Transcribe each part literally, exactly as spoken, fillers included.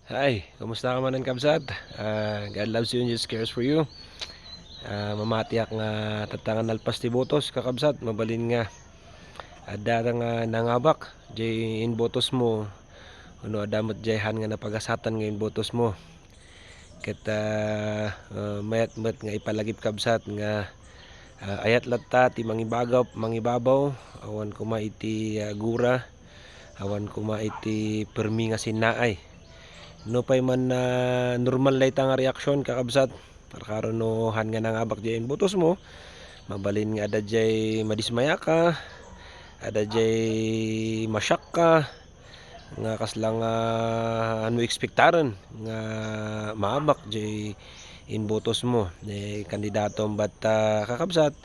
Hi, kumusta ka manen, kabsat? Ah, God loves you and Jesus cares for you. Ah, mamatiak nga tatta nga nalpas ti butos, kakabsat. Mabalin nga adda nga nangabak jay inbutos mo, wenno adda met jay han nga napagasatan nga inbutos mo. Ket, ah, ah, mayat met nga ipalagip, kabsat, nga, ah, ayat latta ti mangibagap, mangibabaw, awan koma iti, ah, gura, awan koma iti permi nga sinnaay. Nupay man, ah, normal dayta nga reaksyon, kakabsat, karkaro no han nga nangabak jay inbutos mo, mabalin nga adda jay madismayaka, adda jay masiakka, nga kasla nga ano ekspektaren nga maabak jay inbutos mo. Eh, kandidato, but, ah, kakabsat,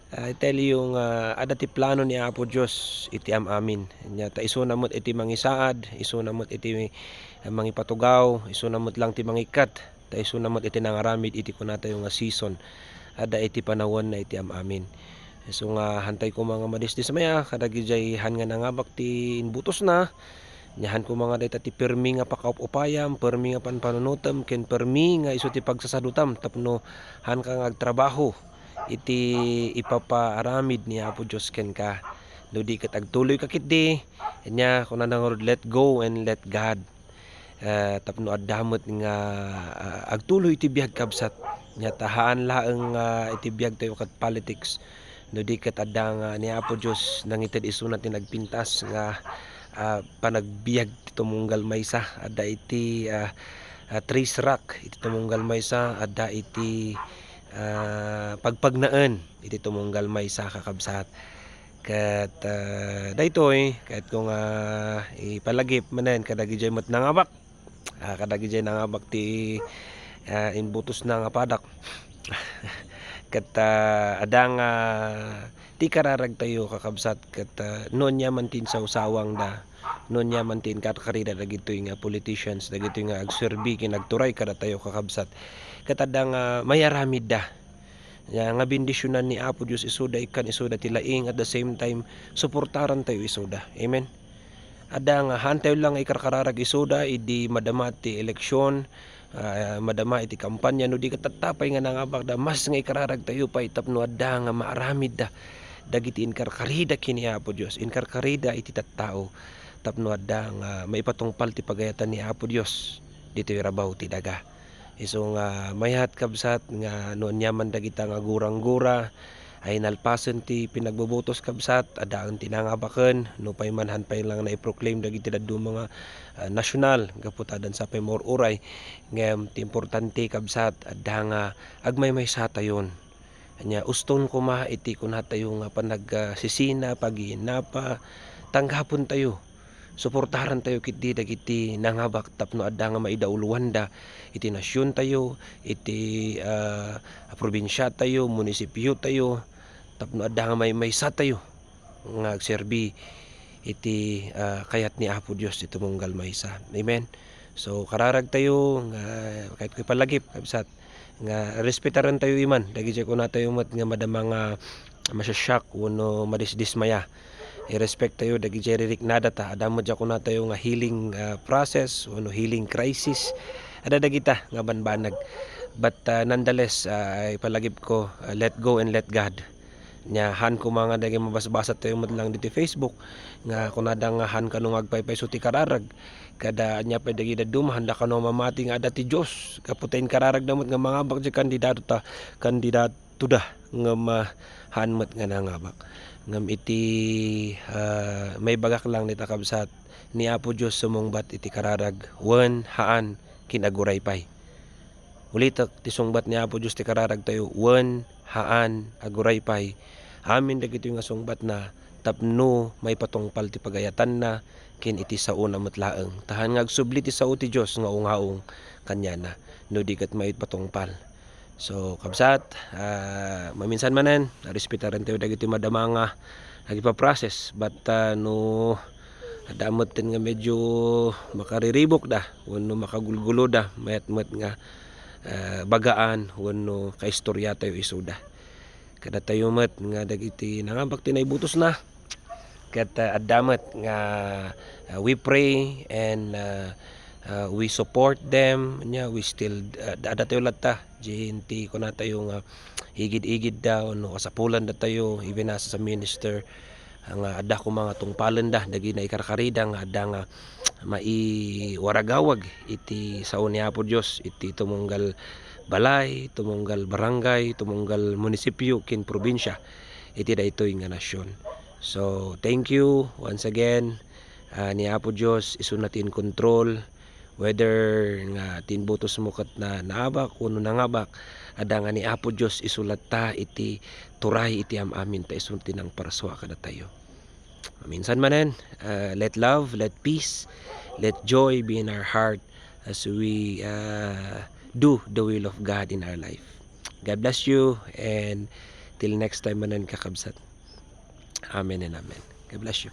I tell you nga adda ti plano ni Apo Dios iti am-amin. Nya ta isuna met iti mangisaad, isuna met iti mangipatugaw, isuna met lang ti mangikkat. Ta isuna met iti nangaramid iti kunatayo nga season, adda iti panawenna iti am-amin. Isu nga hantay koma nga madisdismaya kadagijay han nga nangabak ti inbutosna. Nya han koma nga dayta ti permi nga pakaup-upayam, permi nga panpanunotem, ken permi nga isu ti pagsasadutam tapno hanka nga agtrabaho iti ipapaaramid ni Apo Dios kenka. No di ket agtuloyka ketdi, nya kunana ngarud, "Let go and let God." Ah, tapno adda met nga, ah, agtuloy iti biag, kabsat. Nya ta haan laeng nga iti biagtayo ket politics, no di ket adda nga ni Apo Dios nangited isuna ti nagpintas nga, ah, panagbiag ti tumunggal maysa. Adda iti, ah, ah, trace rock iti tumunggal maysa, adda iti, ah, pagpagnaen iti tumunggal maysa, kakabsat. Ket, ah, daytoy, kayatko nga ipalagip manen kadagijay met nangabak, ah, kadagijay nangabak ti, ah, inbutosna nga padak. Ket, ah, adda nga ti kararagtayo, kakabsat, ket, ah, no ania man ti insawsawangda, no ania man ti inkarkarida dagitoy nga politicians, dagitoy nga agserbi ken agturay kadatayo, kakabsat, ket adda nga mayaramidda. Nya nga bendisionan ni Apo Dios isuda, ikkan isuda ti laing, at the same time, suportarantayo isuda. Amen. Adda nga, haantayo lang nga ikarkararag isuda idi madama ti eleksyon, ah, madama iti kampanya, no di ket tatta pay nga nangabakda, mas nga ikararagtayo pay tapno adda nga maaramidda dagiti inkarkarida ken ni Apo Dios, inkarkarida iti tattao, tapno adda nga maipatungpal ti pagayatan ni Apo Dios ditoy rabaw ti daga. Isu nga mayat, kabsat, nga no ania man dagita nga gurang-gura, ay nalpasen ti pinagbubutos, kabsat, addaen ti nangabaken, nupay man han pay lang naiproclaim dagiti dadduma nga, ah, national, gapu ta addan sa pay maur-uray. Ngem ti importante, kabsat, adda nga agmaymaysatayon. Ania, uston koma iti kunatayo nga panag-, ah, sisina, paghinapa, tanggapontayo. Suportarantayo ketdi dagiti nangabak tapno adda nga maidauloanda iti nasiontayo, iti, ah, probinsiatayo, munisipiotayo, tapno adda nga maymaysatayo nga agserbi iti, ah, kayat ni Apo Dios ti tumunggal maysa. Amen. So, kararagtayo nga, kayatko ipalagip, kabsat, nga respetarentayo iman dagiti kunatayo met nga madama nga masiasiak wenno madisdismaya. Irespektayo dagiti ririknada ta adda met diay kunatayo nga healing, ah, process wenno healing crisis. Adda dagita nga banbanag. But, ah, nonetheless, ah, ipalagipko, ah, let go and let God. Nya, han koma nga dagiti mabasbasatayo met lang ditoy Facebook nga kunada nga han kano nga agpaypayso ti kararag. Kada ania pay dagiti dadduma, handa kano mamati nga adda ti Dios. Gapu ta inkararagda met nga mangabak diay kandidato ta, kandidato da, ngem, ah, han met nga nangabak. Ngem iti, ah, maibagak lang dita, kabsat, ni Apo Dios sumungbat iti kararag, wen haan ken aguray pay. Ulitek, ti sungbat ni Apo Dios ti kararagtayo, wen haan, aguray pay. Amin dagitoy nga sungbatna tapno maipatungpal ti pagayatanna ken iti saona met laeng. Ta han nga agsubli ti sao ti Dios nga ungaong kaniana, no di ket maipatungpal. So, kabsat, ah, maminsan manen, respetarentayo dagitoy madama nga agipa-process. But, ah, no adda metten nga medyo makariribukda wenno makagulguloda, mayat met nga, ah, bagaan wenno kaistoryatayo isuda. Kadatayo met nga dagiti nangabak ti naibutosna. Ket, ah, adda met nga, ah, we pray and, ah, uh, we support them, nya we still, uh, adda tayo latta, diay ti kunatayo nga igid-igidda, no, kasapulandatayo, even as a minister, nga adda koma nga tungpalenda dagiti naikarkarida nga adda nga maiwaragawag iti sao ni Apo Dios iti tumunggal balay, tumunggal barangay, tumunggal munisipyo ken probinsia iti daytoy nga nasion. So, thank you once again. Ah, ni Apo Dios isuna ti in control. Whether nga ti in butosmo ket na, naabak wenno nangabak, adda nga ni Apo Dios isu latta iti turay iti am-amin ta isu ti nangparsua kadatayo. Minsan manen, ah, let love, let peace, let joy be in our heart as we, ah, do the will of God in our life. God bless you, and till next time manen, kakabsat. Amen and amen. God bless you.